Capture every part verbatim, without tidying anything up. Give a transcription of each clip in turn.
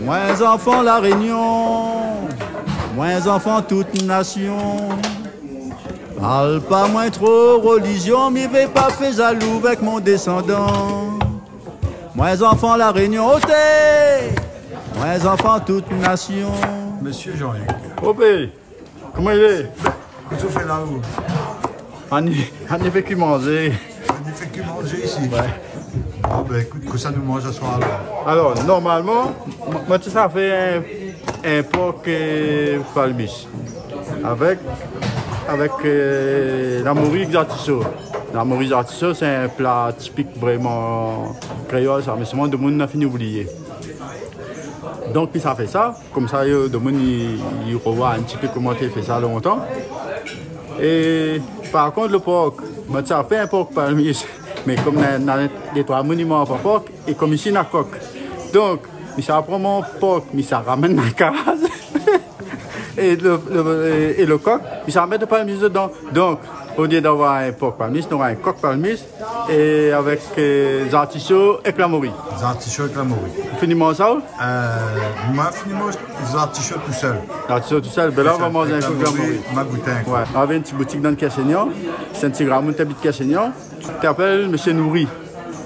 Mwin zanfan La Rényon, mwin zanfan tout nasion. Parl pa mwin tro relizion, mi vé pa fé zalou avèk mon désandan. Mwin zanfan La Rényon, oté! Mwin zanfan tout nasion. Mésyé Jean-Luc. Opé, koman i lé? Kosa ou fé la, ou? Anou, anou fé ki manzé. Anou fé ki manzé isi. Wé. Bon, bin, ékout, kosa nou manz aswar, alor? Alor, normalman, mwin, mwin té sa fé in, in pork, eu, palmis. Avèk, avèk, eu, la mori zartiso. La mori zartiso, sé in pla tipik vréman kréol, sa. Mé solman, domoun la fini oubliyé. Donk, mi sa fé sa. Konmsa, eu, domoun i, i revwa in ti pé koman té fé sa lontan. É par kont, lo pork, mwin té sa fé in pork palmis. Mé konm na, na dé trwa moun i manz pa pork, é konm isi na kok. Donk, mi sa pran mon pork, mi sa ramenn la kaz. É lo, lo, é, é lo kok, mi sa mèt lo palmis dedan. Donk, olié d'avoir in pork palmis, nou nora in kok palmis. É avèk, eu, zartiso èk la mori. Zartiso èk la mori. Ou fini manz sa, ou? Eu, mwin fini manz zartiso tousèl. Zartiso tousèl, bin la, nou va manz in kou èk la mori. Ma gout in kou. Wé. Navé in ti boutik dann Kèr Sényan. Sé in ti gramoun té abit Kèr Sényan. Té apèl Mésyé Nouri.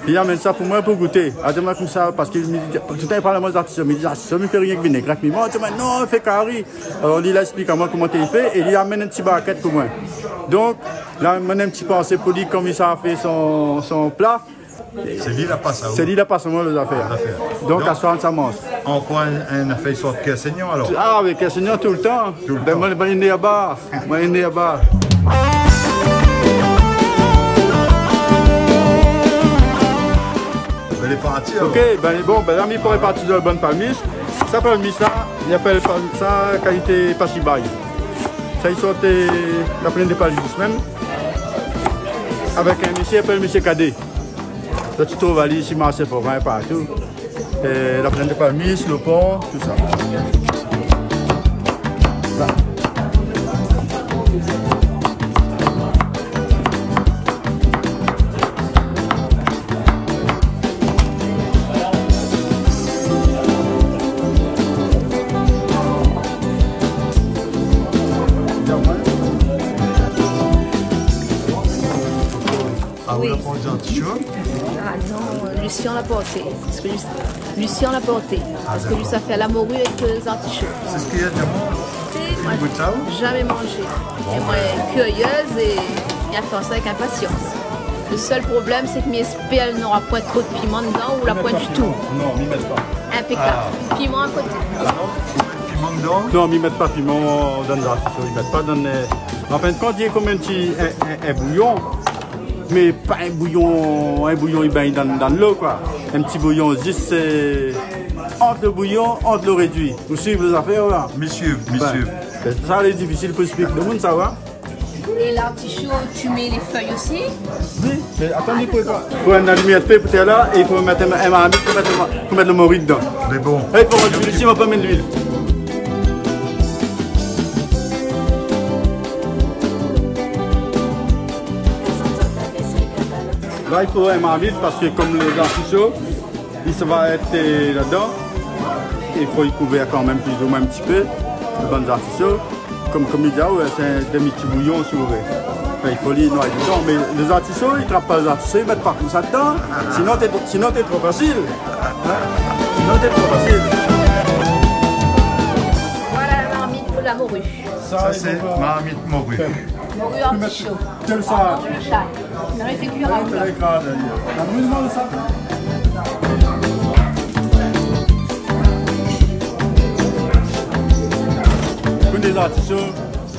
Li amenn sa pou mwin pou gouté. Atann, mwin konmsa, parske mi, toultan li parl amwin zartiso. Mi di, zartiso, mi fé rienk vinégrèt, mi manz. Li di amwin, non, fé kari. Alor, li la èksplik amwin koman té i fé, é li amenn in ti barkèt pou mwin. Donk, la, mwin néna in ti pansé pou li, konm li sa fé son, son pla. Sé li la pas aou. Sé li la pas amwin lé zafèr. Zafèr. Donk, donk, aswar, sa manz. Ankor in, in afèr i sort Kèr Sényan, alor? A, mé Kèr Sényan toultan. Toultan. Bin, mwin, mwin lé né laba. Mwin lé né laba. Bin, lé parti, alor. Oké, bin, bon, bin, la, mi pou réparti lo bann palmis. Sa palmis la, i apèl pal-, sa kalité Pasibay. Sa i sort, eu, la Plaine des Palmistes mèm. Avèk in mésyé i apèl Mésyé Kadé. Zot i trouv ali si marshé forin, partou. Eu, la Plaine des Palmistes, lo pon, tousa. La. A, ou la pran zartiso? A non, Lucien la porté. Parske Lu-, Lucien la porté. A, dakor. Parske li sa fé la mori èk, eu, zartiso. Sé sak i lé bon. Sé, mwin, zamé manzé. Bon, bin. É mwin, kurièz, é mi atann sa avèk inpasians. Lo sèl problèm, sé ke mi èspèr nora pwin tro d'piman dedan ou la pwin ditou. Non, mi mèt pa. Inpékab. A. Piman akoté. A non, ou mèt piman dedan? Non, mi mèt pa piman dann zartiso, mi mèt pa dann, eu, an fin d'kont, li lé konm in ti, in, in, in bouyon. Mé pa in bouyon, in bouyon i bingn dann, dann lo, koi. In ti bouyon zis, eu, ant lo bouyon, ant lo rédui. Ou suiv lé zafèr la? Mi suiv, mi suiv. Bin, sa lé difisil pou èksplik domoun sa, wa. É lartiso, ou mèt lé fèy osi? Oui, mé atann, i fo pa. Fo in alimièr fé pou tèr la, é i fo mèt in, in marmit pou mèt lo, pou mèt lo mori dedan. Mé bon. É i fo mèt luil isi, ma pa mèt luil. La, i fo in marmit parske konm lé zartiso, i sa va èt, eu, ladan, i fo i kouvèr kanmèm pli ou mwin in ti pé, lé bann zartiso. Konm, konm mi di aou, sé in demi ti bouyon, si ou vé. Anfin, i fo li noy dedan, mé lé zartiso, i trap pa lé zartiso, i mèt pa konmsa dedan. Sinon, té, sinon, té tro fasil. In? Sinon, té tro fasil. Voilà la marmit pou la mori. Sa, sé marmit mori. Mori artiso. Kèl sa? Atann, lo sha. Non, mé sé kui rapid. Konm lé zartiso,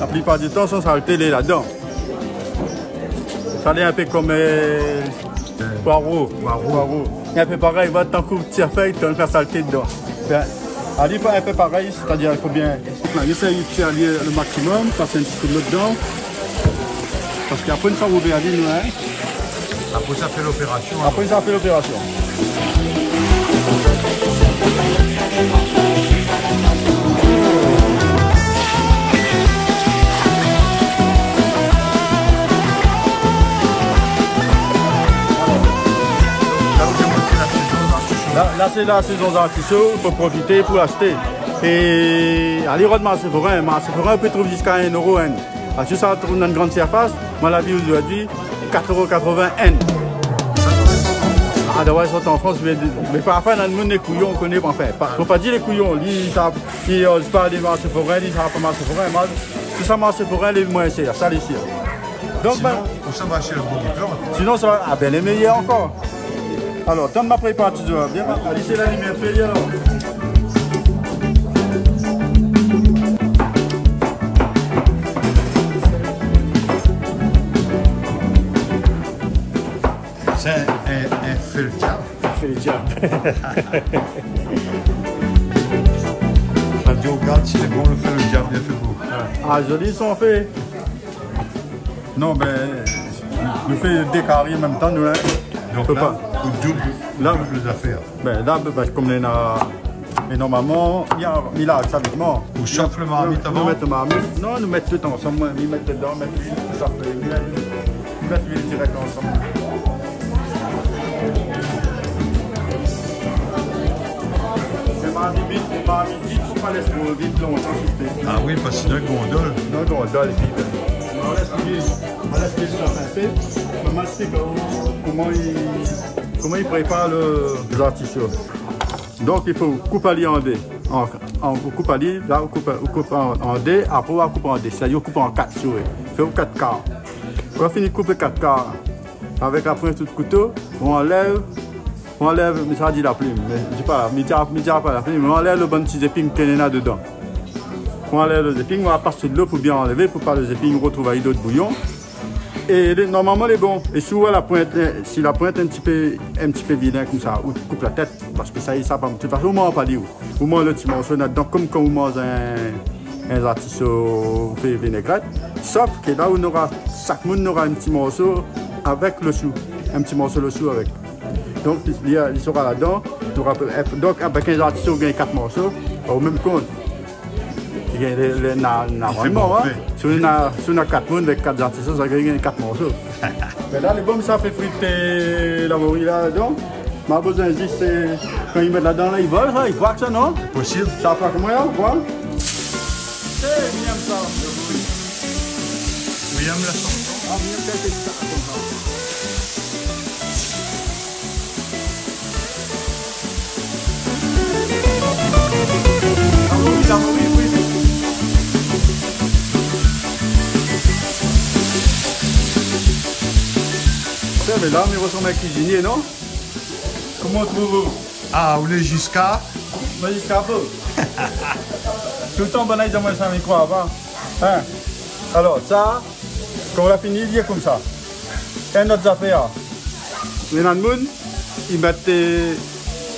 la plipar di tan, son salté lé ladan. Sa lé in pé konm, eu, Pwaro. Pwaro. Pwaro. In pé parèy, va tankou tir fèy, té i fé salté dedan. Bin, ali fé in pé parèy, sétadir i fo bien, nou éséy tir ali lo maksimòm, pas in ti kou dlo dedan. Parske apré, nou sa rouvèr ali, nou, in. Apré, sa fé lopérasion, in. Apré, sa fé lopérasion. La, ou fé monté la sézon, la. La, Sa sé la sézon zartiso, fo profité pou ashté. É alé rod marshé forin, marshé forin, ou pé trouv ziska in éro inn. Parske sa, trouv dan in gran sirfas, moin la vi zordi, kat éro katrovin inn. Ah, dabor, i sort an Frans, mé, mé parfoi, néna moun lé kouyon, ou koné, anfin, pa, fo pa dir lé kouyon, li, sa, li, euh, sé pa dé marshé forin, li, sa pa marshé forin, moin, tout sa marshé forin, lé moin shèr, sa, lé sir. Donk, sinon, bin, ou sa va ashté lo bourgui plan. Sinon, sa va, ah bin, lé méyèr ankor. Alor, tann ma prépar touzour, bien, ma, alé, sé la limièr, fé, alor. Sé in, in, in fé lo diab. Fé lo diab. Sa di, rogard si lé bon, lo fé lo diab, bien fé pou. Ah, zoli son fé. Non, bin, nou fé dé kari an mèm tan, nou, in. Donk la, ou doub, la, doub lé zafèr. Bin, la, bin, kom néna, mé normalman, mi la, mi la, sa vit, non. Ou shof lo marmit avan ? Nou mèt lo marmit. Non, nou mèt tout ansanm, moin, mi mèt dedan, mèt luil, tout sa, mi mèt, mi mèt luil dirèk ansanm. Mé marmit, marmit, i fo pa lès tro vit lontan, si sé. Ah oui, parske sinon i gondol. Non, i gondol, épi, bin, nou lès luil, nou lès luil shof in pé. Moin, mi èksplik aou koman i, koman i prépar lo, lé zartiso. Donk, i fo koup ali an dé. An, an, ou koup ali, la, ou koup, ou koup an, an dé, apré, ou koup an dé. Sétadir, ou koup an kat, si ou vé. Fé ou kat kar. Kan ou fini koup kat kar, avèk la pwint out kouto, ou anlèv, ou anlèv, mi sa di la plim, mé mi di pa, mi di, mi di pa la plim, mé ou anlèv lo bann ti zéping ke néna dedan. Ou anlèv lo zéping, ou pas dolo pou bien anlèv, pou pa lo zéping rotrouv ali dan out bouyon. É lé, normalman, lé bon. É si ou voi la pwint, é, si la pwint in ti pé, in ti pé vilin konmsa, ou koup la tèt, parske sa, sa pa, de tout fason, ou manz pa li, ou. Ou manz lo ti morso ladan, kom kan ou manz in, in zartiso fé vinégrèt. Sof ke la, ou nora, shak moun nora in ti morso avèk lo shou. In ti morso lo shou avèk. Donk, li, li sora ladan. Donk, avèk in zartiso, ou gingn kat morso, ou mèm kont. Lé, lé, na, na, normalman, in. Fé bon, fé. Si ou na, si ou na kat moun avèk kat zartiso, sa gingn kat morso. Mé la, lé bon, sa fé frit, é, la mori la, donk, ma bezoin zis, é, kan i mèt ladan la, i vol sa, i kwak sa, non ? Posib. Sa pa koman, in, kwak ? É, mi yèm sa. Mi yèm la sanson. Ah, mi yèm kèk sa, konmsa. Ah oui, ah oui, oui, oui. Sa, mé la, mi rosanm in kuizinié, non ? Koman ou trouv, ou ? Ah, ou lé ziska ? Moin ziska bo. Toultan, banna i di amoin sa, mi kroi pa. In ? Alor, sa, kan ou la fini, li lé konmsa. In not zafèr. Néna moun, i mèt, é,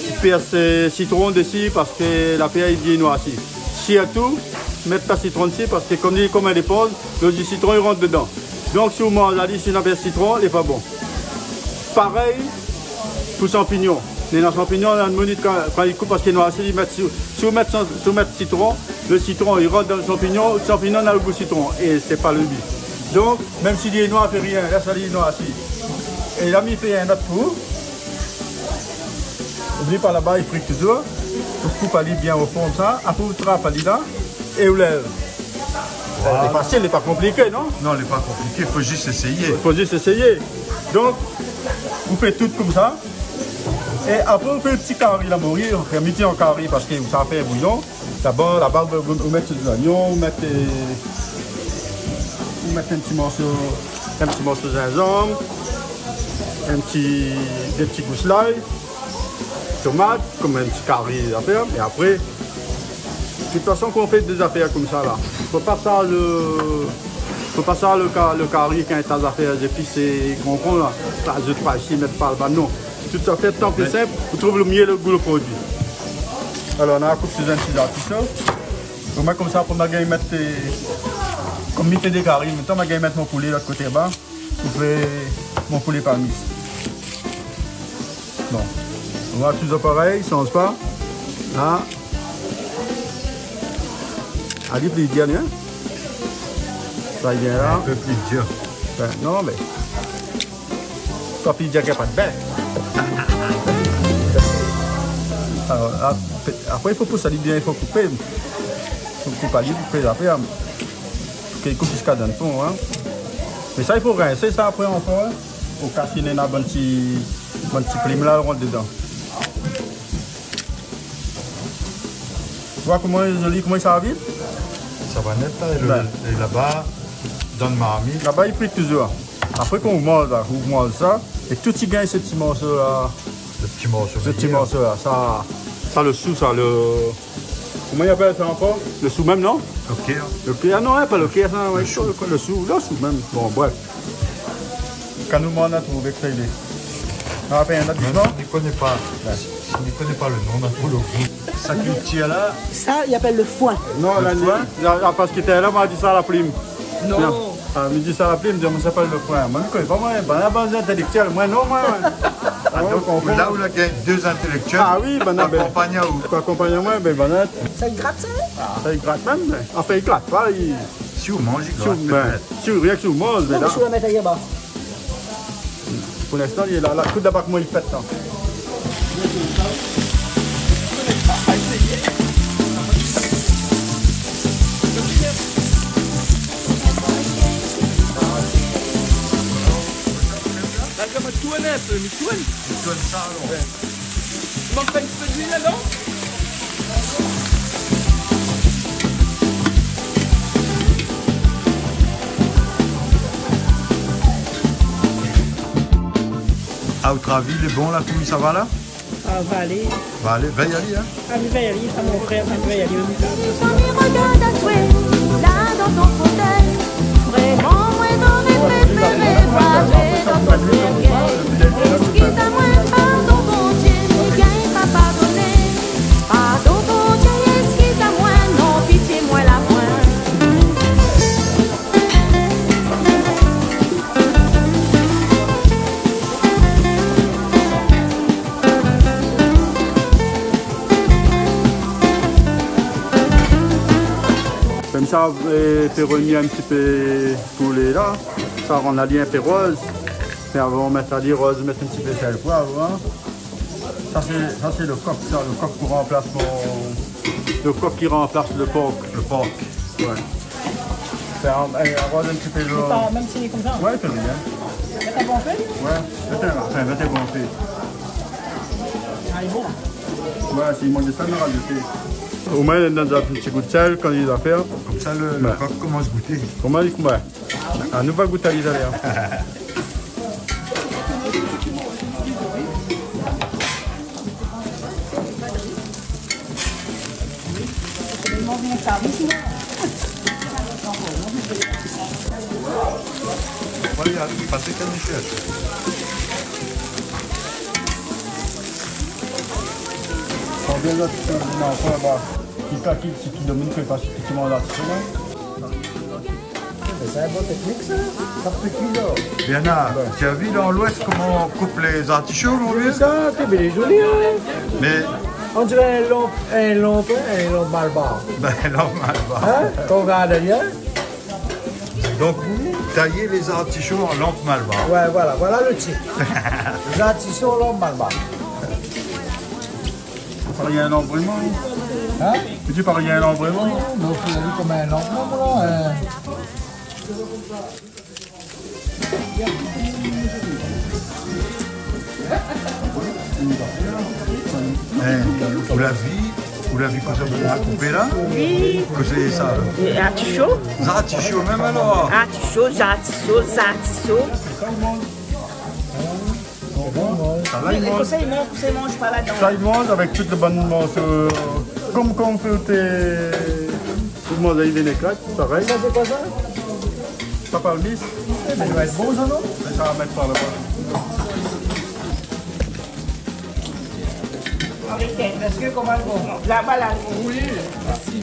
i pèrs, é, sitron dési parske la pèr i vien noirsi. Sirtou, mèt pa sitron dési parske kom li lé kom in léponz, lo ji sitron i rant dedan. Donk, si ou manz ali, si ou na pèr sitron, lé pa bon. Parèy pou sanpignon. Néna sanpignon, néna moun, kan, kan i koup, parske noirsi, i mèt si, si ou mèt san-, si ou mèt sitron, lo sitron, i rant dan lo sanpignon, sanpignon na lo gou sitron, é sé pa lo bi. Donk, mèm si li lé noir, fé rien, lès ali noirsi. É la, mi fé in not pou ou. Oubli pa laba, i frit touzour. Ou koup ali bien o fon, sa. Apré, ou trap ali la. É ou lèv. Voilà. Lé fasil, lé pa konpliké, non ? Non, lé pa konpliké, fo zis éséyé. Fo zis éséyé. Donk, ou fé tout konmsa. É apré, ou fé in ti kari la mori, ou fé midi an kari parske ou sa fé bouyon. Dabor, laba, ou, ou, ou mèt zoignon, ou mèt, é, ou mèt in ti morso, in ti morso zinzanm, in ti, dé ti gous lay, tomat, kom in ti kari zafèr. É apré, de tout fason, kan ou fé dé zafèr konmsa la, fo pa sa lo, fo pa sa lo ka-, lo kari, kan ta zafèr zépis é konkonm la, sa, zot pa isi, mèt pa laba, non. Tout sa fé, tan ke sinp, ou trouv lo mié lo gou lo produi. Alor, nou la koup si in ti zartiso. Pou moin, konmsa, pou moin gingn mèt, é, kom mi fé dé kari, mintnan, moin gingn mèt mon poulé lot koté laba. Pou fé mon poulé palmis. Bon. Nou va touzour parèy, i sanz pa. La. Ali pli dir, in ? Sa i vien la. In pé pli dir. Bin, non, mé Papi Jack, pa de bèf. Apré, apré, i fo pous ali bien, i fo koupé. Fo koup ali pou fé zafèr, pou ke li koup ziska dan fon, in. Mé sa, i fo rinsé sa apré ankor, in. Pou kas néna bann ti, bann ti plim la, rant dedan. Ou oi koman li lé zoli, koman li sava vit? Sa va nèt la, é le, bin, é laba, dan marmit. Laba, i fri touzour. Apré, kan ou manz la, ou manz sa, é tou i gingn se ti morso la. Le ti morso, le ti méyèr morso la, sa, sa, le sou, sa, le, koman i apèl sa ankor? Le sou mèm, non? Le kèr. Le kèr, non, in, pa le kèr, sa, le sou, le sou mèm. Bon, bref. Kan nou manz, nou trouv ke sa i lé. Nou va fé in ot. Mé non, mi koné pa. Ouais. Mi koné pa le non, nou trouv le gou. Sa ki tir la. Sa, i apèl le foin. Non, le foin. La, la, parske talèr la, ma di sa a la plim. Non. Non. A, mi di sa a la plim, di, mé sa i apèl le foin. Moin, mi koné pa, moin, bin, la bann intèlektièl, moin, non, moin, moin. A, donk, la ou la gingn dé intèlektièl. A oui, bin, akonpagn aou. Pou akonpagn amoin, bin, bin, sa i grat, sa, in? Sa i grat mèm, mé, anfin, i grat pa, i Si ou manz, i grat, pétèt. Si ou, rienk si ou manz, mé la, si ou la mèt ali anba. Pou linstan, li lé la, la, tout laba koman i fé, in. La, koman tourn in pé, mi tourn. Ou tourn sa, alor. Ouais. Ou mank pa in ti pé d'luil ladan? A out avi, lé bon la, koman sa va la? A, va alé. Va alé, vèy ali, in. A, mi vèy ali, sa mon frèr, sa mi vèy ali. Kan mi rogard aou, la dan ton fotèy, vréman, moin noré préféré voir aou dan ton sèrkèy. Eskiz amoin, pardon, Bondié, mi gingn pa pardoné. Pardon, Bondié, eskiz amoin, non, pitié, moin la poin. Konmsa, é, fé revnir in ti pé poulé la. Sa rann ali in pé roz. Mé avan mèt ali roz, mèt in ti pé sèl, poiv, in. Sa sé, sa sé le kok, sa, le kok pou ranplas mon, le kok ki ranplas le pork. Le pork. Ouais. Fé in, é, aroz in ti pé le... Sé pa, mèm si lé konmsa. Ouais, fé bien. Mèt in bon fé. Ouais, mèt in, anfin, mèt in bon fé. A, lé bon. Ouais, si i manz sa, nou rajout. Omoin, nou done in ti gou d'sèl kan li va fé. Konmsa, le, le kok i komans gouté. Koman li, koman? A, nou va gout ali talèr. Voilà, Patrick, elle me cherche. Konbien lot, non, pa laba. Ki sa ki, ki, ki domine, ke pa, ki manz la, sé bon. Sé in bon teknik, sa. Sa pé kui, la. Bernard, ou la vi dan Lwès koman i koup lé zartisho, mon vié? Sa, té bien zoli, in. Mé on diré in lanp, in lanp, in lanp malbar. Bin, in lanp malbar. In? Kan ou rogard bien. Donk, tayé lé zartisho an lanp malbar. Ouais, voilà, voilà le tit. Zartisho an lanp malbar. Parèy in lanp vréman. In? Ou di parèy in lanp vréman. Non, non, fé ali konm in lanp, non, voilà, in. É, ou la vi, ou la vi kosa ou la koupé la? Oui. Kosa sé sa la? É artisho. Zartisho mèm alor? Artisho, zartisho, zartisho. Sa la, i manz. Kosa i manz, kosa i manz pa ladan. Sa i manz avèk tout le bann morso. Konm, konm fé té, ou manz avèk vinégrèt, parèy. Sa, sé koi sa? Sa palmis. Sa i doi èt bon, sa, non? Sa va mèt par laba. Avèk, èske koman bon? Laba la. Oui, mèrsi.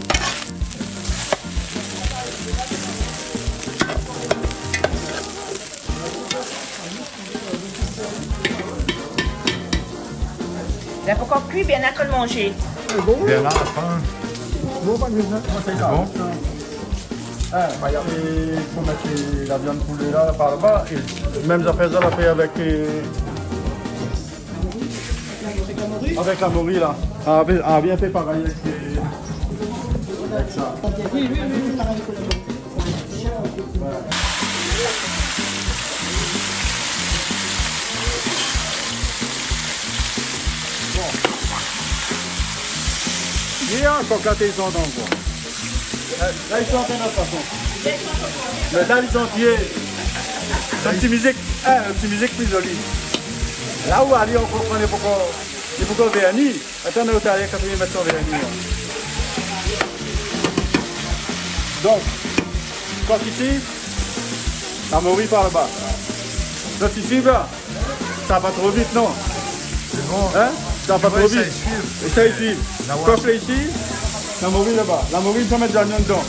La pankor kui, Bernard, kan manzé. Lé bon. Bernard la fin. Bon, pa de sa. Sé bon. A, ba, i fo mèt la viann poulé la, par laba. É mèm zafèr sa, la fé avèk, é, avèk la mori la. Ah, bien, ah, bien fé parèy avèk, euh, avèk sa. Bon. Yé, ankor kat i sort ankor. La, la, i sort in ot fason. Mé la, i sort, yé. Sé in ti mizik, in ti mizik pli zoli. La ou alé ankor pran, i fo ankor, i fo ankor vèrni. Atann, nou talèr, kan i mèt son vèrni, in. Donk, kok isi, la mori par laba. Donk isi, la, sa va tro vit, non ? Sé bon. In ? Sa va tro vit. Wé, sa i suiv. É sa i suiv. La, wé. Kok la isi, la mori laba. La mori, i fo mèt zoignon dedan.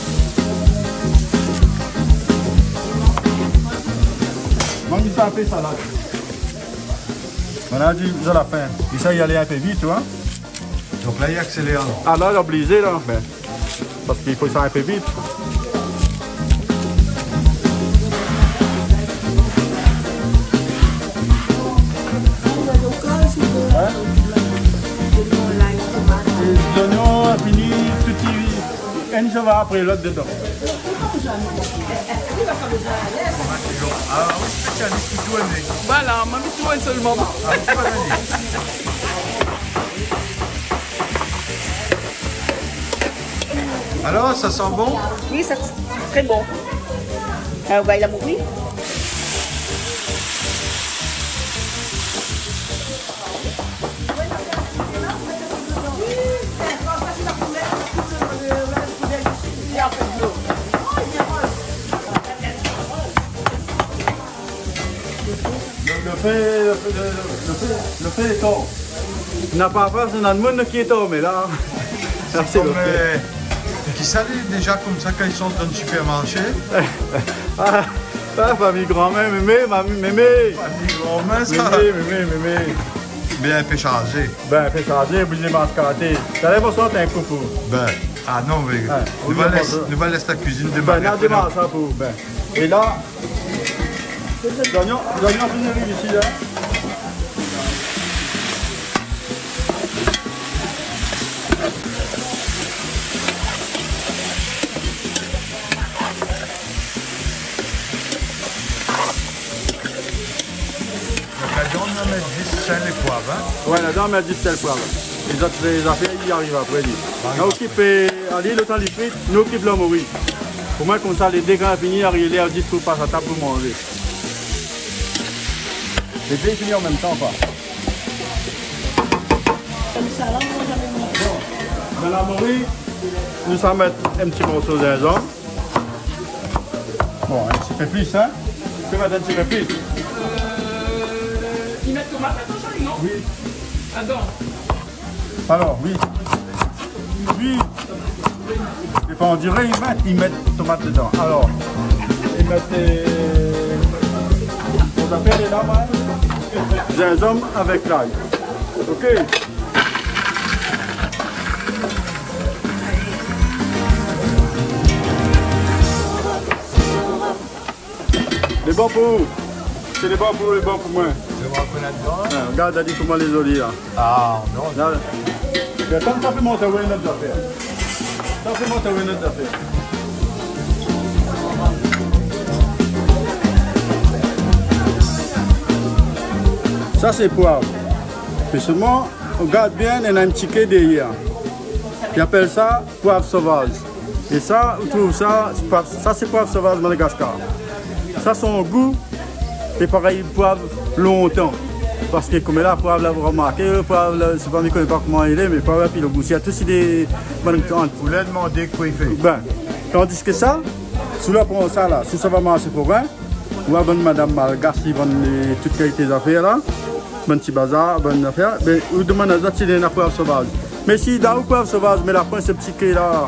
Manz sa, fé salad. Voilà, di, zot la fin. É sa i alé in pé vit, in. Donk la, i aksélèr, alor. Ah, la, lé oblizé, la, mé, parske i fo sa in pé vit. In ? É zoignon, fini, tout i, inn i sava apré lot dedan. Ah oui, spésialis, ou tourn. Voilà, moin, mi tourn solman. Ah, ou tourn. Alor, sa i san bon ? Oui, sa, tré bon. Euh, ou gingn la mori. Le, le fé, le fé, le, le fé, le fé lé tor. Na pa fé, sé in moun ki lé tor, mé la, la, sé konm, le fé. Euh, kisa lé déza konmsa kan i sort dann sipèrmarshé ? Ah, ah, famiy granmèr, mémé, mami, mémé. Famiy granmèr, sa. Mémé, mémé, mémé. Bin, in pé sharzé. Bin, in pé sharzé, oblizé marsh katé. Talèr, bonsoir, té in koukou. Bin, ah non, mé nou va lès, nou va lès la kuizine démaré apré, non ? Bin, nou démar sa pou, bin. É la, zoignon, zoignon fine ariv isi, la. Donk, ladan, nou mèt zis sèl é poiv, in ? Wé, ladan, nou mèt zis sèl, poiv. Lézot, lé zafèr i ariv apré, li. Ariv apré. Nou okip, euh, ali, lo tan li fri, nou okip la mori. Omoin, konmsa, lé dé kan fini, ariv lèr zis pou pas a tab pou manzé. Lé dé fini an mèm tan, koi. Konmsa, la, nou va zamé manzé. Bon, dann la mori, nou sa mèt in ti morso zinzanm. Bon, in ti pé plis, in ? Ou pé mèt in ti pé plis. Euh, i mèt tomat ladan, Charlie, non ? Oui. Ladan. Alor, oui. Oui. É pa, on diré i mèt, i mèt tomat dedan. Alor, i mèt, euh, koman i apèl la, moin ? Zinzanm avèk lay. OK. Lé bon pou ou. Sé lé bon pou ou, lé bon pou moin. Sé bon pou nou, non ? Ah, gard, gard koman lé zoli, la. Ah, non. La, atann, sa fé mont in ot zafèr. Sa fé mont in ot zafèr. Sa, sé poiv. Mé solman, ou gard bien, néna in ti ké dèrièr. I apèl sa poiv sovaz. É sa, ou trouv sa, sé poiv, sa sé poiv sovaz Madagaskar. Sa son gou, é parèy poiv lontan. Parske koméla, poiv la, ou romarké, poiv la, sé pa, mi koné pa koman i lé, mé poiv la, pi lo gou, sé tout, sé dé bann... Ou la demandé kosa i fé. Bin, tandis ke sa, si ou la pran sa la, si ou sava marshé forin, ou wa bann madam malgash i vann, euh, tout kalité zafèr la, bann ti bazar, bann zafèr, bin, ou demann azot si néna poiv sovaz. Mé si néna poiv sovaz, mé la poin sé ti ké la,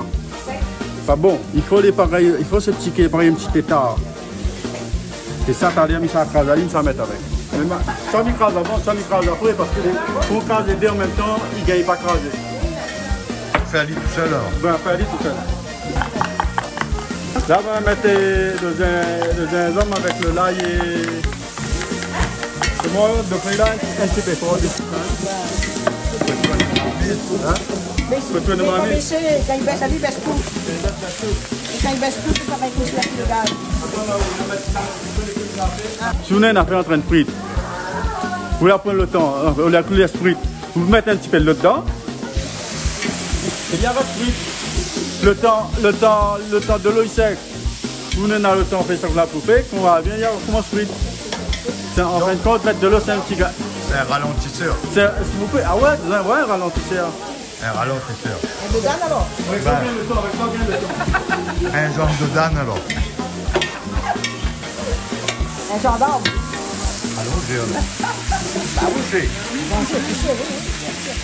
pa bon. I fo lé parèy, i fo sé ti ké parèy in ti tétar. É sa, talèr, mi sa kraz ali, mi sa mèt avèk. Mé ma, sa mi kraz avan, sa mi kraz apré, parske lé, pou kraz lé dé an mèm tan, i gingn pa krazé. Fé ali tousèl, alor. Bin, fé ali tousèl. La, nou va mèt, euh, lo zin-, lo zinzanm avèk lo lay é, sé bon, donk la, in ti pé for, in ti pé. Hein ? Mé si, fo tourn mé kan marmit. Mésé, kan i bès, sa i bès tout. É kan i bès tout, sa va èt osi la pli légal. Si ou néna in nafèr antrin frit, ou la pran lo tan, euh, ou la kou lès frit, ou mèt in ti pé dolo dedan. É li arès frit. Lo tan, lo tan, lo tan dolo i sèk. Ou néna lo tan fé sak la pou fé, kan ou va vien, li arkomans frit. Sé, an fin de kont, mèt dolo, sé in ti ga-, sé in ralantisèr. Sé, si ou pé, ah ouais, sé in, ouais, in ralantisèr. In ralantisèr. In dodane alor ? Bin. In janr dodane alor. In jandarm. Alon, Jéan. Ba oui. Touché. Touché, touché, oui, oui, bien sûr.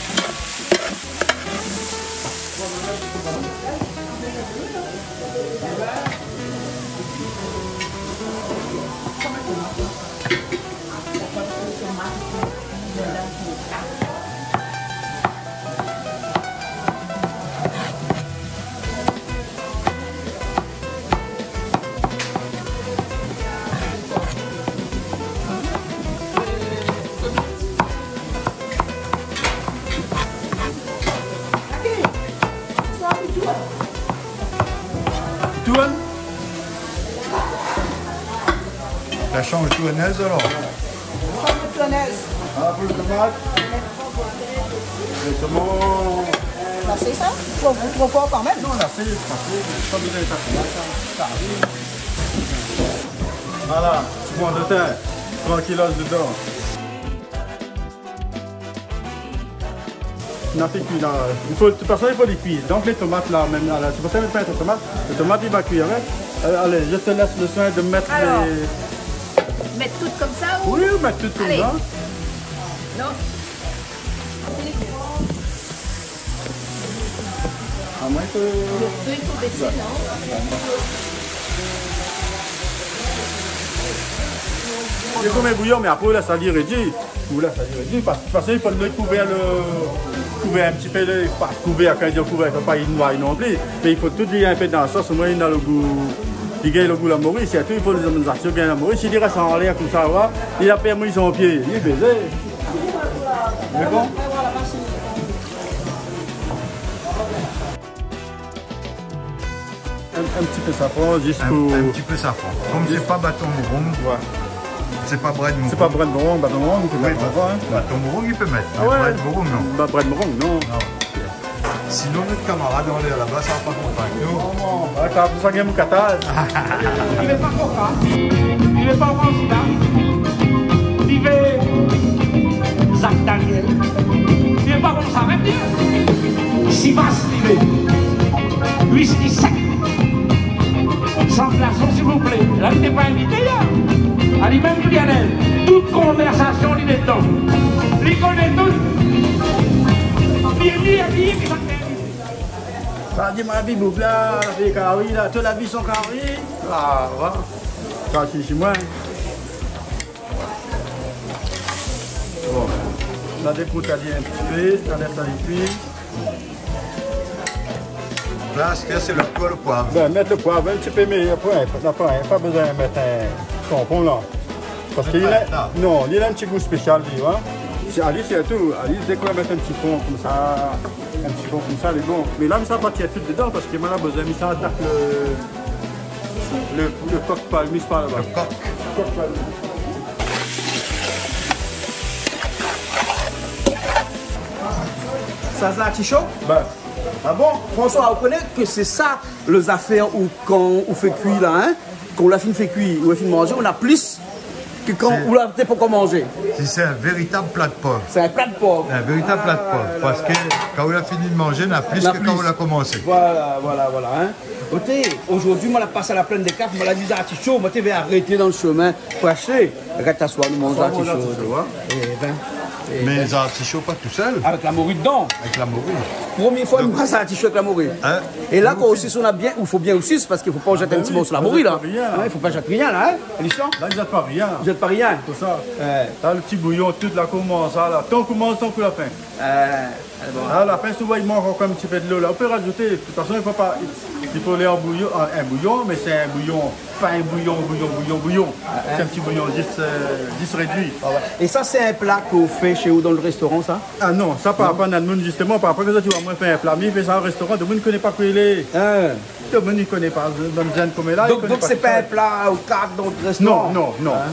Tourn. La shanj tournèz alor. Shanj tournèz. Ah, pou lo tomat. Légèrman. Ba, sé sa. Tro, tro for kanmèm. Non, la, sé, sa fé, sa i fé pa tro mal, sa. Sa ariv. Voilà, ti pwan de tin. Trankilos dedan. Na fé kui la. I fo, de tout fason, i fo li kui. Donk lé tomat la, mèm la, la, sé pou sa mi mèt pa tro tomat. Lé tomat, li va kui avèk. Euh, alé, je te laisse le soin de mettre les... Alors, mettre tout comme ça ou... Oui, ou mèt tout konmsa. Allez. Non. Ah, moin, i fo... Le feu, il faut baisser, non ? Sé konm in bouyon, mé apré, ou lès ali rédi. Ou lès ali rédi, pas, pas i fo lo kouvèr, lo, kouvèr in ti pé, lo, pa kouvèr, kan i di kouvèr, i fo pa li noir non pli. Mé i fo tout li in pé dan la sos, omoin li na lo gou, li gingn lo gou la mori, sirtou i fo lé zot i gingn la mori. Si li rès anlèr konmsa, wa, li la pèrd mouy son pié, li lé bézé. Lé bon ? In, in ti pé safran, zis pou... In, in ti pé safran. Konm sé pa baton mouron. Ouais. Sé pa brèd mouron. Sé pa brèd mouron, baton mouron, i pé mèt avan, in. Oui, baton mouron, i pé mèt. Ah ouais. Mé brèd mouron, non. Ba, brèd mouron, non. Non. Sinon, nout kamarad anlèr laba, sa va pa kontan avèk nou. Non, non. Ouais, sa, sa gingn moukataj. Li vé pa koka. Li vé pa fransida. Li vé Jack Daniel. Li vé pa konmsa mèm, li. Chivas, li vé. Whisky sèk. San glason, s'il vous plaît. La, li té pa invité, la. Ali mèm, Lionel. Tout konvèrsasion, li lé dedan. Li koné tout. Li, li, li, li, Sa di ma vi boug la, la fé kari la, tout la vi son kari. Ah, wa. Sa, si, si, moin. Bon. La dékout ali in ti pé, la lès ali kui. La, sé, sé lo, lo poiv. Bin, mèt lo poiv in ti pé, mé apré, apré, pa bezoin mèt in konpon la. Parske li na, non, li na in ti gou spésial, li, in. Sé, ali, sirtou, ali, dé k'ou mèt in ti fon konmsa, in ti fon konmsa, lé bon. Mé la, mi sa pa tir tout dedan, parske moin la bezoin, mi sa atak lo, lo, lo kok palmis par laba. Lo kok. Kok palmis. Sa, sa, ti sho ? Bin. Ah bon ? François, ou koné ke sé sa, lé zafèr ou kan ou fé kui la, in ? Kan ou la fine fé kui, ou la fine manzé, ou na plis ke kan ou la té pankor manzé. Sé, sé in véritab pla d'pov. Sé in pla d'pov. In véritab pla d'pov. Ah, la, la, la. Parske kan ou la fini manzé, na plis ke kan ou la komansé. Voilà, voilà, voilà, in. Oté, zordi, moin la pas a la Plaine des Cafres, moin la di zartisho, moin té vé arété dan lo shomin pou ashté. Rès aswar, nou manz zartisho, in. Eh bin, eh bin. Mé zartisho pa tousèl. Avèk la mori dedan. Avèk la mori. Promié foi nou manz zartisho avèk la mori. In ? É la, kan ou sis, ou na bien, ou fo bien ou sis, parske fo pa zèt in ti morso la mori la. Ah bin oui, i zèt pa rien, la. In, i fo pa zèt rien la, in. Christian ? La, i zèt pa rien. I zèt pa rien. Sé sa. Ouais. La, lo ti bouyon, tout la, koman sa la. Tan k'ou manz, tan k'ou la fin. Euh, A la fin, si ou vé i mank ankor in ti pé dolo la, ou pé razouté. De tout fason, i fo pa, i fo lé an bouyon, an, in bouyon, mé sé in bouyon, pa in bouyon, bouyon, bouyon, bouyon. Sé in ti bouyon zis, eu, zis rédui. A oué. É sa, sé in pla ke ou fé shé ou dan lo réstoran, sa ? A non, sa, parfoi, néna moun, zisteman, parfoi, kan zot i oi amoin fé in pla, mi fé sa o réstoran, domoun i koné pa kosa i lé. In. Domoun i koné pa, bann zèn koméla, i koné pa tousa. Donk, donk sé pa in pla ou kart dan lo réstoran ? Non, non, non. In ?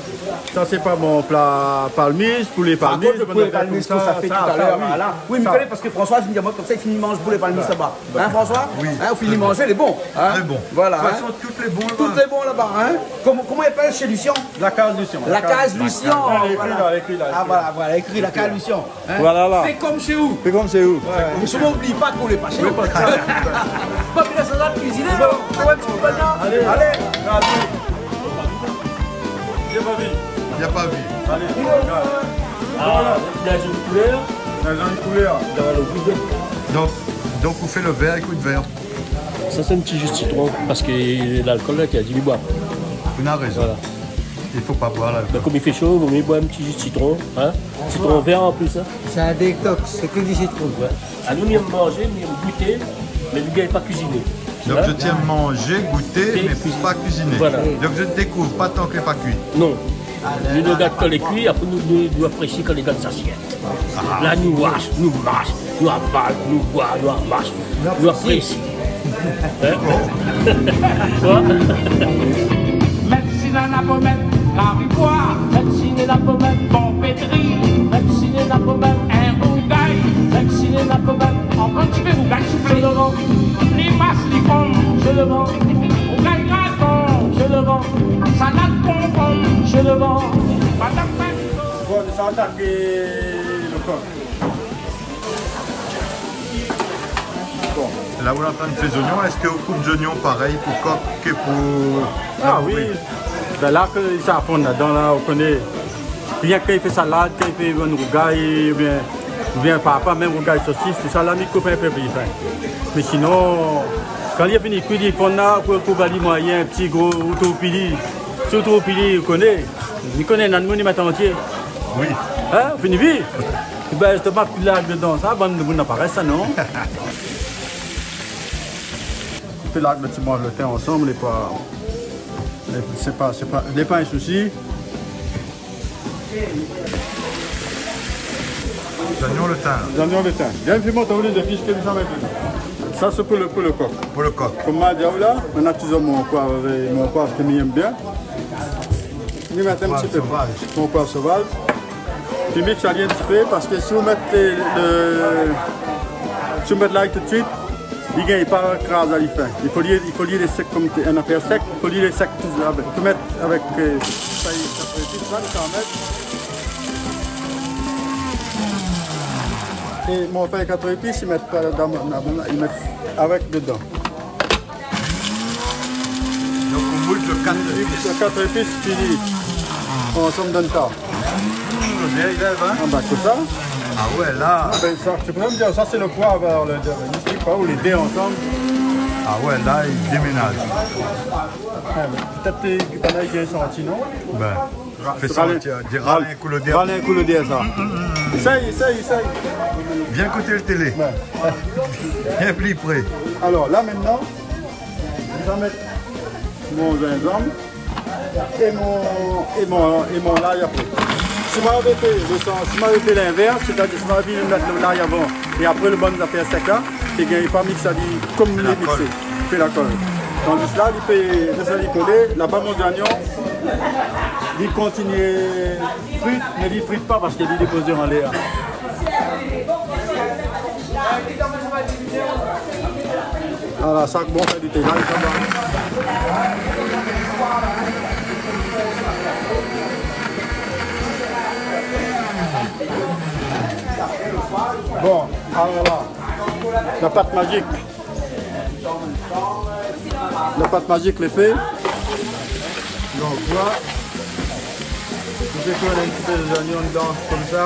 Sa, sé pa mon pla palmis, poulé palmis, bann zafèr konmsa, sa, sa, wi. Par kont, lo poulé palmis ke ou la fé talèr, sa, voilà. Wi, mé i koné, parske François i fini di amoin konmsa, i fini manz poulé palmis laba. In, François ? Wi. In, ou fini manzé, lé bon, in ? Tré bon. Voilà, in. De tout fason, tout lé bon laba. Tout lé bon laba, in ? Koman, koman i apèl shé Lucien ? La Kaz Lucien. La Kaz Lucien, voilà. Ékri la, ékri la, ékri la. A, voilà, voilà, ékri la Kaz Lucien. In ? Voilà, la. Fé konm shé ou. Fé konm shé ou. Oué. Mé souvan, oubli pa ke ou lé pa shé ou. Oubli pa. Pa ke la salad kuiziné, non ? Ou oi in ti pé bann la. Alé. Alé. Bien pa vi. Bien pa vi. Alé, regarde. A, voilà. Néna zoli koulèr. Néna zoli koulèr. Dan lo gou. Donk, donk, ou fé lo vèr, i kout vèr. Sa, sé in ti ji sitron, parske lalkol la, i di, li boi. Ou na rézon. Voilà. I fo pa boir lalkol. Mé konm i fé sho, vo mié boir in ti ji sitron, in. Sitron vèr an plis, in. Sé in détox, sé ke di sitron. Oué. A nou, nou èm manzé, nou èm gouté, mé nou gingn pa kuiziné. Donk, in ? Zot i èm manzé, gouté, mé pa kuiziné. Voilà. Donk, zot i dékouv pa tan ke lé pa kui. Non. Nou, nou gard kan lé kui, apré nou, nou, nou aprésié kan lé dan sashé. A. La, nou wash, nou mash, nou aval, nou boir, nou amash, nou aprésié. In ? Mèm si néna po mèt kari boi, mèm si néna po mèt bann pétri, mèm si néna po mèt in rougay, mèm si néna po mèt ankor in ti pé rougay, souplé. Shé lo van, ni mas ni ponm, shé lo van, rougay graton, shé lo van, salad konkonm, shé lo van, patat. Bon, sa atak lo kok. Bon. La ou lé antrin fé zoignon, èske ou koup zoignon parèy pou kok ke pou... A wi. Bin la ke sa i fonn ladan la, ou koné. Rienk kan i fé salad, kan i fé bann rougay, oubien, oubien parfoi mèm rougay sosis, tousa la, mi koup in pé pli fin. Mé sinon, kan li fini kui, li fonn la, pou, pou ba li moiyin, in ti gro, ou tourpili. Si ou tourpili, ou koné. Li koné, néna moun i mèt antié. Wi. In ? Fini vi. Bin, zistoman, pi larg dedan, sa, bann moun na pa rès sa, non ? Pi larg, lo ti manz lo tin ansanm, lé pa, lé, sé pa, sé pa, lé pa in sousi. Zoignon, lo tin. Zoignon, lo tin. Bien, pi mont, ou lé zépis ke nou sa mèt. Sa, sé pou lo, pou lo kok. Pou lo kok. Konm ma di aou la, nou na touzour mon poiv, mon poiv ke mi èm bien. Mi mèt in ti pé. Poiv sovaz. Mon poiv sovaz. Pi mix ali in ti pé, parske si ou mèt lo, lo, si ou mèt lay tout suit, li gingn pa kraz ali fin. I fo li, i fo li lé sèk konm in afèr sèk, i fo li lé sèk touzour avèk. Ou pé mèt avèk, eu, sa, sa pé èt sa, nou sa mèt. É mon fèy kat zépis, i mèt pa dan, dan, dan, i mèt avèk dedan. Donk, ou bout lo kat zépis. Lo kat zépis, fini. Bon, sa mi donn sa. Mm, bien, i lèv, in ? A ba, sé sa. A oué, la. A bin, sa, sé pou sa mi di, sa, sé lo poiv, alor, lo, lo, mi sé pa, ou lé dé ansanm. A oué, la, i déménaz. Oué, mé pétèt, eu, i fo pa li santi, non ? Bin. Fé santi, di, ral in kou lo dé. Ral in kou lo dé, sa. Éséy, éséy, éséy. Bien koté lo télé. Oué. Bien pli pré. Alor, la, mintnan, mi sa mèt mon zinzanm é mon, é mon, é mon lay apré. Si ma lavé fé lo sans, si ma lavé fé linvèrs, sétadir si ma lavé mèt lo lay avan é apré lo bann zafèr sèk la, té gingn pa mix ali konm li lé miksé. Fé la kol. Tandis la, li fé, lès ali kolé, laba mon zoignon, li kontinié frit, mé li frit pa parske li dépozé anlèr. Ala, sa bon, sa li té la, sa va. Bon, alor la, la pat mazik. La pat mazik lé fé. Donk, voilà. Mi fé kui in ti pé zoignon dedan, konmsa.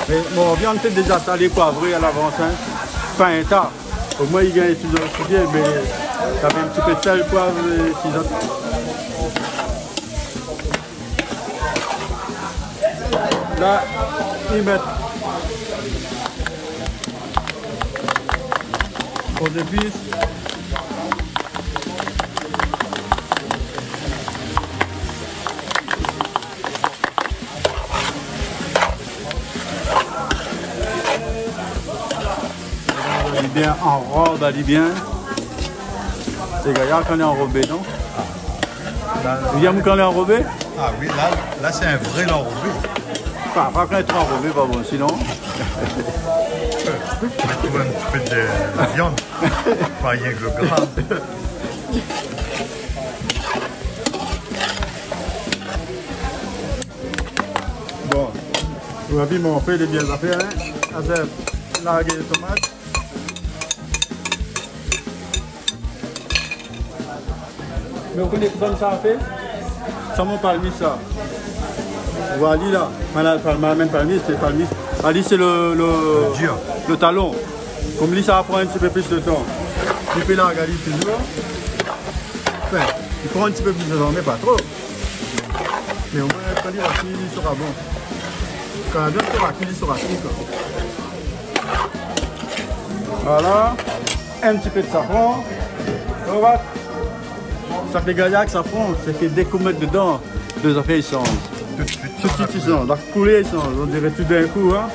Mé mon viann té déza salé, poivré a lavans, in. Pa in ta. Omoin, i gingn touzour osi bien, mé sa fé in ti pé d'sèl, poiv, é si zot. La, i mèt gro zépis. Li bien anrob ali bien. Sé gayar kan lé anrobé, non ? Ou yèm kan lé anrobé ? Ah oui, la, la sé in vré lanrobé. Pa, pa kan lé tro anrobé, pa bon, sinon. Mèt in ti pé de, de viann, pa rienk lo gra. Bon, ou la vi mon fé lé bien zafèr, in ? Azèv, larg tomat. Mé ou koné kosa mi sa fé ? Sa mon palmis sa. Ou oi ali la, ma la, ma la mèm palmis, sé palmis. Ali sé lo, lo, lo talon. Kom li sa pran in ti pé plis de tan. Li pé larg ali touzour. Anfin, li pran in ti pé plis de tan, mé pa tro. Mé omoin, kan li sra kui, li sra bon. Kan la viann sra kui, li sra kui, koi. Voilà. In ti pé de safran. Ou oi ? Sa fé gayar èk safran, sé ke dèk ou mèt dedan, lo zafèr i sanz. Tout de suit, tout de suit i sanz. La koulèr i sanz, on diré tout d'in kou, in.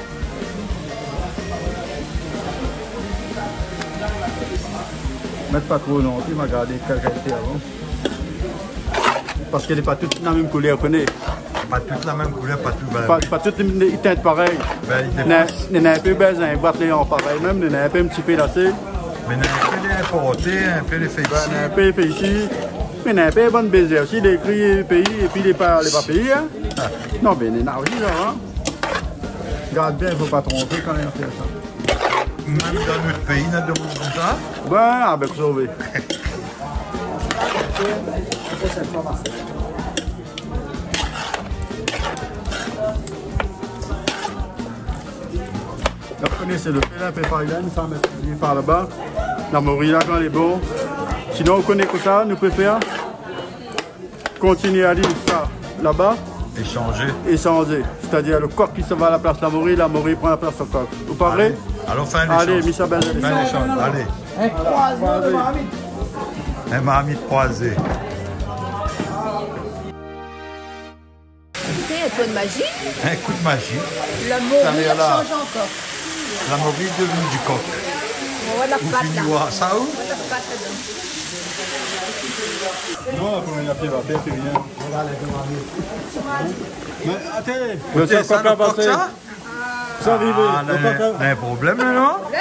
Mèt pa tro non, pi ma gard kèl kalité avan. Parske lé pa tout la mèm koulèr, ou koné. Pa tout la mèm koulèr, pa tout, ben, pa, pa tout i tint parèy. Ben, i dépans. Néna, néna in pé bézoin bat lé an parèy mèm, néna in pé, in ti pé lasé. Mé néna in pé lé inporté, in pé lé fé isi. Ben, néna in pé fé isi. Mé néna in pé bann bézèr osi, lé ékri péi, épi lé pa, lé pa péi, in. Ah. Non, mé néna osi sa, in. Gard bien, fo pa tronpé kan i fé sa. Mèm dan nout péi, néna demoun konmsa. Ben, avèk sové. Donk, koné sé lo fé la, fé fay la, nou sa mèt ali par laba. La mori la, kan lé bon. Sinon, ou koné kosa nou pé fé, in ? Kontinié ali sa laba. É shanzé. É shanzé. Sétadir lo kok i sava a la plas la mori, la mori i pran la plas lo kok. Ou paré ? Alé. Alor, fin lésanz. Alé, mi sa bèz ali. Fin lésanz, alé. In kroizé de marmit. In marmit kroizé. Sé in kou de maji. In kou de maji. La mori i shanz ankor. La mori i devien di kok. Ou fini oir sa, ou ? Ou oi la pat ladan. Non, la promié fé, va fé rien. Mé atann. Mé sa, sa, lo kok, sa ? Sa arivé, ah, lo kok la, la, in problèm, non ? In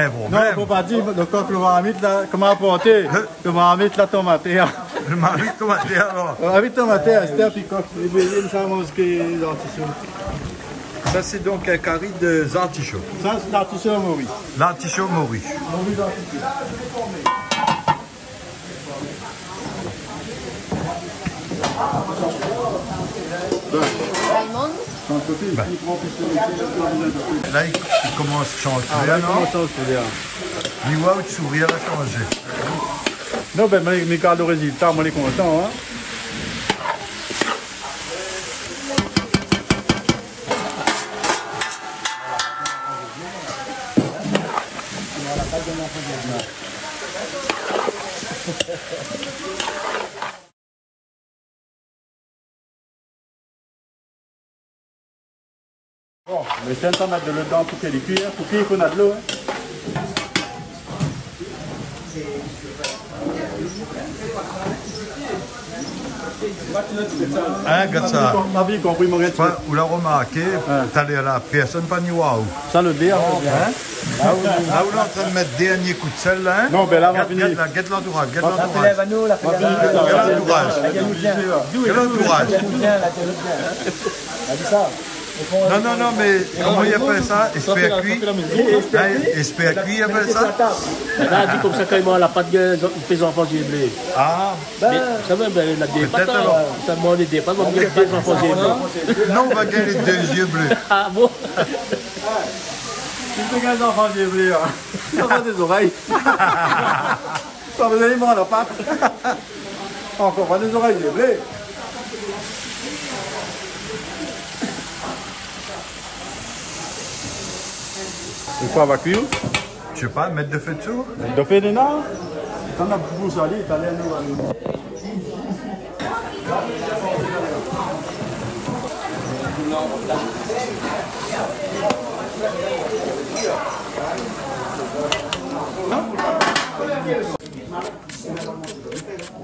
problèm ? Non, fo pa dir, lo kok, lo marmit la, koman aporté ? Lo marmit la tonm atèr. Lo marmit tonm atèr, alor. Lo marmit tonm atèr, sété in pi kok. Li vé sa manz ke zartisho. Sa, sé donk in kari de zartisho. Sa, sé zartisho mori. Zartisho mori. Mori zartisho. La, li, li komans shanzé, non ? Ah, la, li komans shanzé, in. Li oi out sourir la shanzé. Non, ben, mi, mi gard lo rézilta, moin lé kontan, in. Bon, mé sèl sa mèt dolo dedan pou ke li kui, in. Pou kui, fo mèt dolo, in. In, gard sa. Ma vi konpri, mon gars. Ou la romarké, talèr la, pèrsone pa ni oir aou. Sa lo dé, in. La ou, la ou lé antrin mèt dernié kou d'sèl la, in. Non, ben la, ma fini. Gard, gard la, gard lantouraz, gard lantouraz. Gard lantouraz. Gard lantouraz. Non, non, non, mé koman i apèl sa ? Espèr kui. In, espèr kui, i apèl sa. La, di konmsa, kan i manz la pat, i fé zanfan zié blé. Ah. Mé sa mèm, ben, la dé pat, alor. Pétèt, in. Sa manz dé pat, i fé zanfan zié blé. Non, ou va gingn lé dé zié blé. Ah bon ? Si ou gingn zanfan zié blé, in. Sa va dé zorèy. Sa vé dir, i manz la pat. Ankor pa dé zorèy zié blé. Ou koi va kui ? Mi sé pa, mèt dofé dsou ? Dofé dedan ? Kan na pou salé, talèr nou va alé.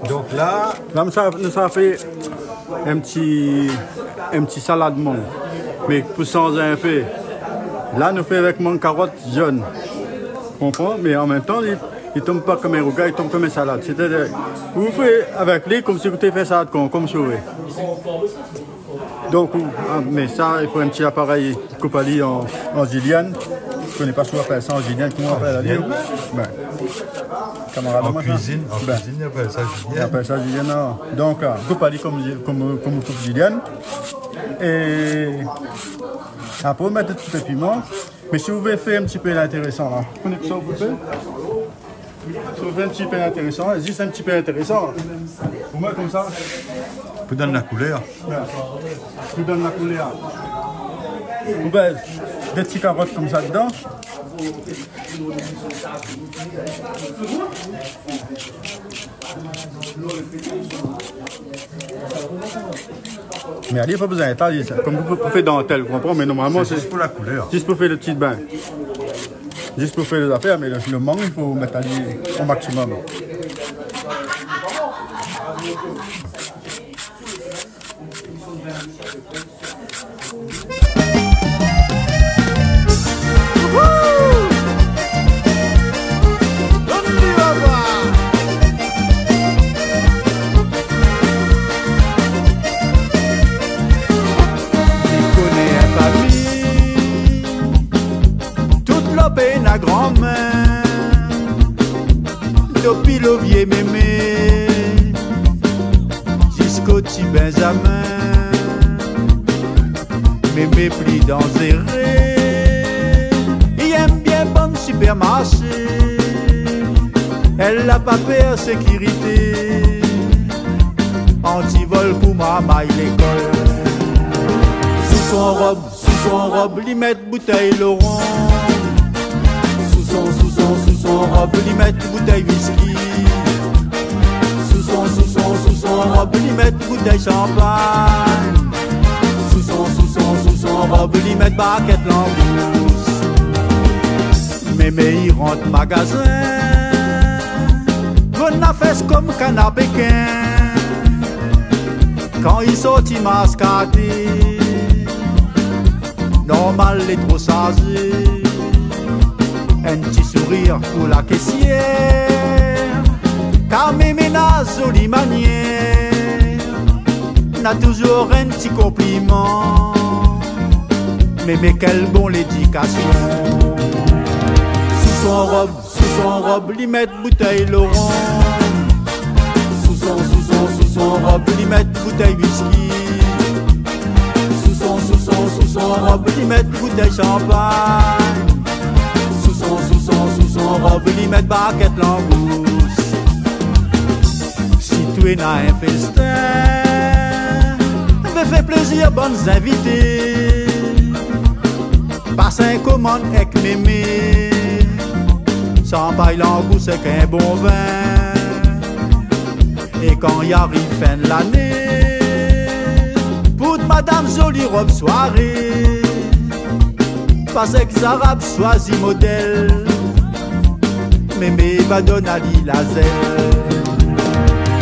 Donk la, la, nou sa, nou sa fé in ti, in ti salad mang, mé pou shanjé in pé. La, nou fé avèk mang karot jone. Konpran ? Mé an mèm tan, li, li tonm pa konm in rougay, li tonm konm in salad. Sétadir, ou fé avèk li konmsi ou té fé salad konkonm, si ou vé. Donk, ou, a, mé sa, i fo in ti aparèy, koup ali an, an zilièn. Mi koné pa si ou apèl sa an zilièn, koman ou apèl ali ? Zilièn. Bin, kamarad, an kuizine, an kuizine, i apèl sa zilièn. I apèl sa zilièn, non. Donk, a, koup ali konm, konm, konm ou koup zilièn. É apré, ou mèt in ti pé piman. Mé si ou vé fé in ti pé lintérésan, la, ou koné kosa ou pé fé ? Si ou vé fé in ti pé intérésan, zis in ti pé intérésan. Pou moin, konmsa. Pou donn la koulèr. Oué. Pou donn la koulèr. Ou mèt dé ti karot konmsa dedan. Mé alé, pa bezoin étazé sa. Konm pou, pou fé dantèl, ou konpran, mé normalman, sé zis pou la koulèr. Zis pou fé lo ti bin. Zis pou fé lé zafèr, mé lo, lo mang, i fo mèt ali o maksimòm. Mi koné in fami, tout lo pé na granmin, dopi lo vié mémé ziska ti Benjamin. Mémé pli danzéré, i èm bien bann sipèrmarshé. Èl la pa pèr sékirité, antivol pou marmay lékol. Sou son rob, sou son rob, li mèt boutèy lo ron. Sou son, sou son, sou son rob, li mèt boutèy wiski. Sou son, sou son, sou son rob, li mèt boutèy shanpagn. Sou son, sou son, sou son rob, li mèt bakèt langous. Mémé i rant magazin, gona fès konm kana pékin. Kan i sorti maskaté, normal lé tro sazé. In ti sourir pou la késièr, kar mémé na zoli manièr. Na touzour in ti konpliman. Mémé, kèl bon lédikasion. Sou son rob, sou son rob, li mèt boutèy lo ron. Sou son, sou son, sou son rob, li mèt boutèy wiski. Sou son, sou son, sou son rob, li mèt boutèy shanpagn. Sou son, sou son, sou son rob, li mèt bakèt langous. Si toué na in féstin, vé fé plézir bann zinvité, pas in komann èk mémé, shanpagn, langous èk in bon vin. É kan i ariv fin lané, pou madam zoli rob soiré, pas èk zarab, soizi modèl, mémé va donn ali la zèl.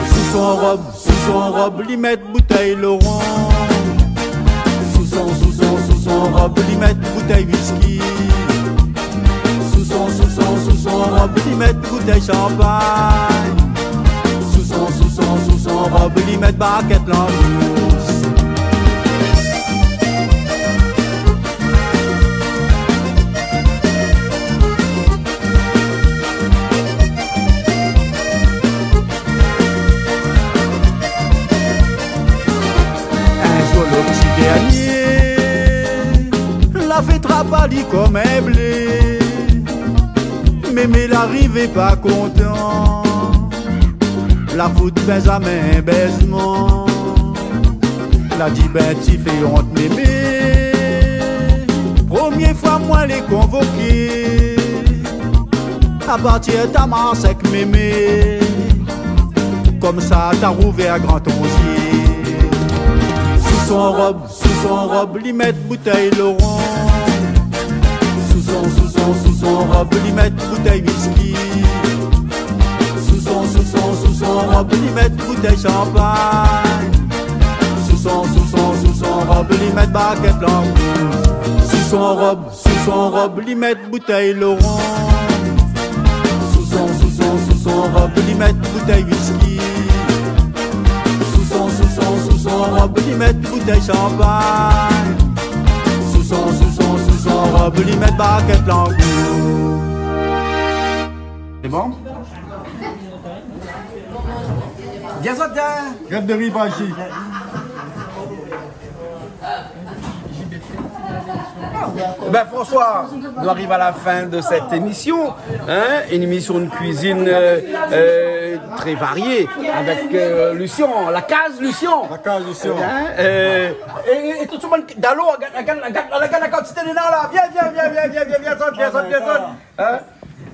Sou son rob, sou son rob, li mèt boutèy lo ron. Sou son, sou son, sou son rob, li mèt boutèy wiski. Sou son, sou son, sou son rob, li mèt boutèy shanpagn. Sou son, sou son, sou son rob, li mèt bakèt langous. In zour lo ti dèrnié la fé trap ali konm in blé. Mémé la arivé pa kontan, la fout Benjamin in bèzman. La di, bin, ti fé ont mémé. Promié foi moin lé konvoké, A partir ta mars èk mémé, konmsa ta rouvèr gran ton zié. Sou son rob, sou son rob, li mèt boutèy loron. Sou son, sou son, sou son rob, li mèt boutèy wiski. Sou son, sou son, sou son rob, li mèt boutèy shanpagn. Sou son, sou son, sou son rob, li mèt bakèt langous. Sou son rob, sou son rob, li mèt boutèy loron. Sou son, sou son, sou son rob, li mèt boutèy wiski. Sou son, sou son, sou son rob, li mèt boutèy shanpagn. Sou son, sou son, sou son rob, li mèt bakèt langous. Sé bon ? Bien zot, hein ? Gèt de ri par isi. Ben, François, nou ariv a la fin de sèt émisyon, hein, in émisyon de kuizine, euh, euh, trè varié, avèk, euh, Lucien, la kaz Lucien. La kaz Lucien. Hein, euh, é, é, é tout se moun dalo, gard, gard, gard, gard la kantité néna la. Vien, vien, vien, zot, zot, zot. Hein ?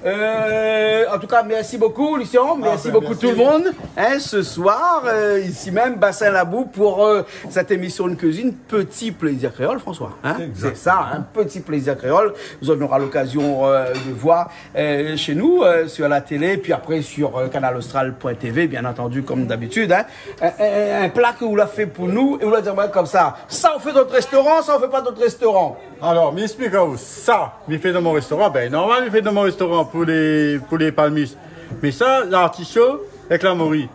Euh, en tout cas, merci beaucoup, Lucien. Ah, ben, merci. Merci beaucoup tout le monde. Hein, ce soir, euh, ici même, Bassin Labou, pour, euh, cette émission de cuisine, Petit Plaisir Créole, François. Hein ? Exactement. C'est ça, hein, Petit Plaisir Créole. Zot nora l'occasion, euh, de voir, euh, chez nous, euh, sur la télé, puis après sur, euh, canal austral point T V, bien entendu, comme d'habitude, hein. Un, un, un plat ke ou la fé pou nou, é ou la di amoin konmsa, sa ou fé dan dot restoran, sa ou fé pa dan dot restoran. Alor, mi èksplik aou, sa, mi fé dan mon restoran, ben, normal, mi fé dan mon restoran pou lé, pou lé palmis. Mé sa, lartisho èk la mori,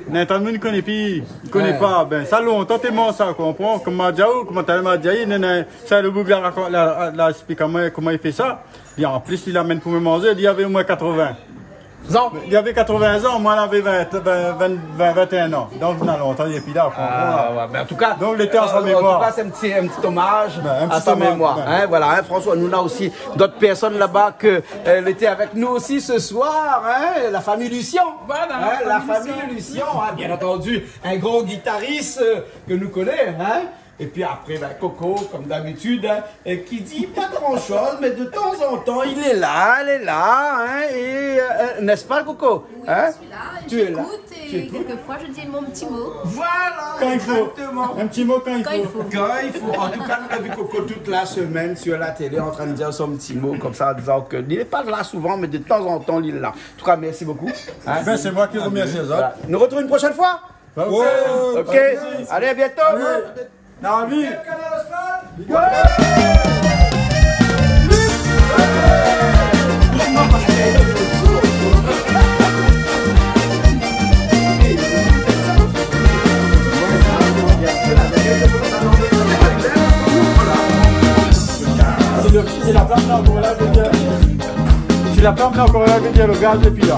néna tan moun i koné pi, i koné pa. Ouais. Ben, sa lontan té manz sa, ou konpran ? Koman ma di aou, koman talèr ma di aou, néna, sa le boug la rakont, la, la èksplik amoin koman i fé sa. Li, an plis, li amenn pou moin manzé, li avé omoin katrevin. Zan. Li avé katrevin zan, moin lavé vin, vin, vin, vin, vintéin an. Donk, na lontan li lé pi la, ou konpran ? Ah, ouais, ben, en tout cas, donk, lété an sa mémoir. Euh, en tout cas, c'est un petit, un petit hommage à sa mémoire, hein, voilà, hein, François, nou néna osi dot pèrsone laba ke, euh, lété avèk nou osi se soir, hein, la fami Lucien. Voilà, hein, la fami Lucien, hein, bien entendu, un grand guitariste, euh, ke nou koné, hein. Épi apré, ben, Coco, comme d'habitude, hein, euh, ki di pa gran shoz, mé de tan zan tan, li lé la, li lé la, hein, é, euh, euh, n'est-ce pas, Coco ? Oui, hein ? Je suis là, j'écoute et quelquefois je dis mon petit mot. Voilà, exactement. Kan i fo. In ti mo kan i fo. Kan i fo. Kan i fo. An tou ka, nou la vi Coco tout la semèn sur la télé an trin de dir son ti mo konmsa, an dizan ke li lé pa la souvan, mé de tan zan tan li lé la. An tou ka, mèrsi bokou. Hein ? Ben, sé moin ki remèrsi azot. Voilà. Nou retrouv in proshèn foi. Ok. Ok. Allez, à bientôt. Allez. David. Si le, si la flam lé ankor la, vé dir, si la flam lé ankor la, vé dir le gaz lé pi la.